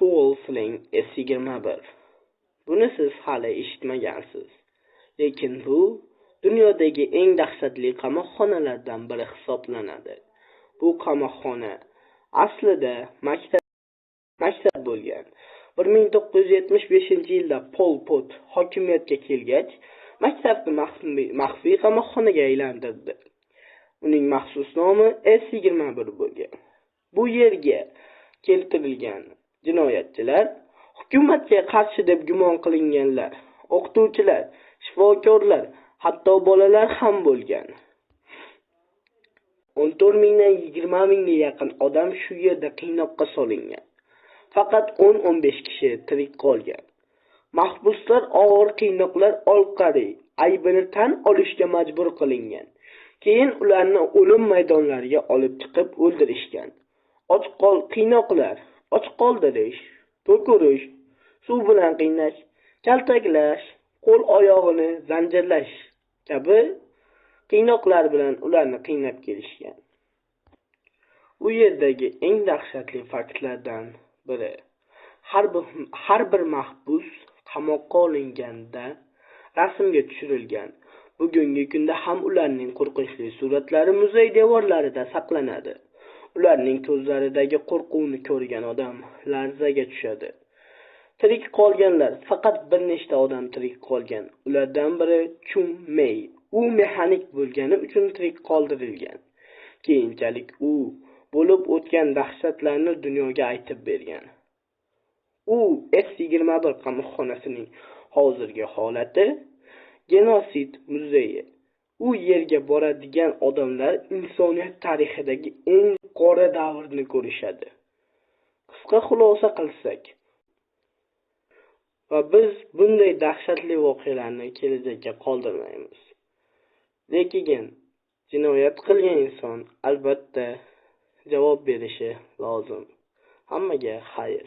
Tuol Sleng S21. Buni siz hali eshitmagansiz. Lekin bu dunyodagi eng dahshatli qamoqxonalardan biri hisoblanadi. Bu qamoqxona aslida maktab bo'lgan. 1975-yilda Pol Pot hokimiyatga kelgach, maktabni maxfiy qamoqxonaga aylantirdi. Uning maxsus nomi S21 bo'lgan. Bu yerga keltirilgan jinoyatchilar, hukumatga qarshi deb gumon qilinganlar, o'qituvchilar, shifokorlar, hatto bolalar ham bo'lgan. 14 mingdan 20 mingga yaqin odam shu yerda qiynoqqa solingan. Faqat 10-15 kishi tirik qolgan. Mahbuslar og'ir qiynoqlar orqali aybini tan olishga majbur qilingan. Keyin ularni o'lim maydonlariga olib chiqib o'ldirishgan. Och qiynoqlar, och qoldirish, to'kirish, suv bilan qiynash, kaltaklash, qo'l oyog'ini zanjirlash kabi qiynoqlar bilan ularni qiynab kelishgan. U yerdagi eng dahshatli faktlardan biri: har bir mahbus qamoqqa olinganda rasmga tushirilgan. Bugungi kunda ham ularning qo'rqinchli suratlari muzey devorlarida saqlanadi. Ularning ko'zlaridagi qo'rquvni ko'rgan odam larzaga tushadi. Tirik qolganlar, faqat bir nechta odam tirik qolgan. Ulardan biri Chum Mey. U mexanik bo'lgani uchun tirik qoldirilgan. Keyinchalik u bo'lib o'tgan dahshatlarni dunyoga aytib bergan. U S21 qamoqxonasining hozirgi holati genosid muzeyi. U yerga boradigan odamlar insoniyat tarixidagi eng qora davrni ko'rishadi. Qisqa xulosa qilsak, va biz bunday dahshatli voqealarni kelajakka qoldirmaymiz. Lekin jinoyat qilgan inson albatta javob berishi lozim. Hammaga xayr.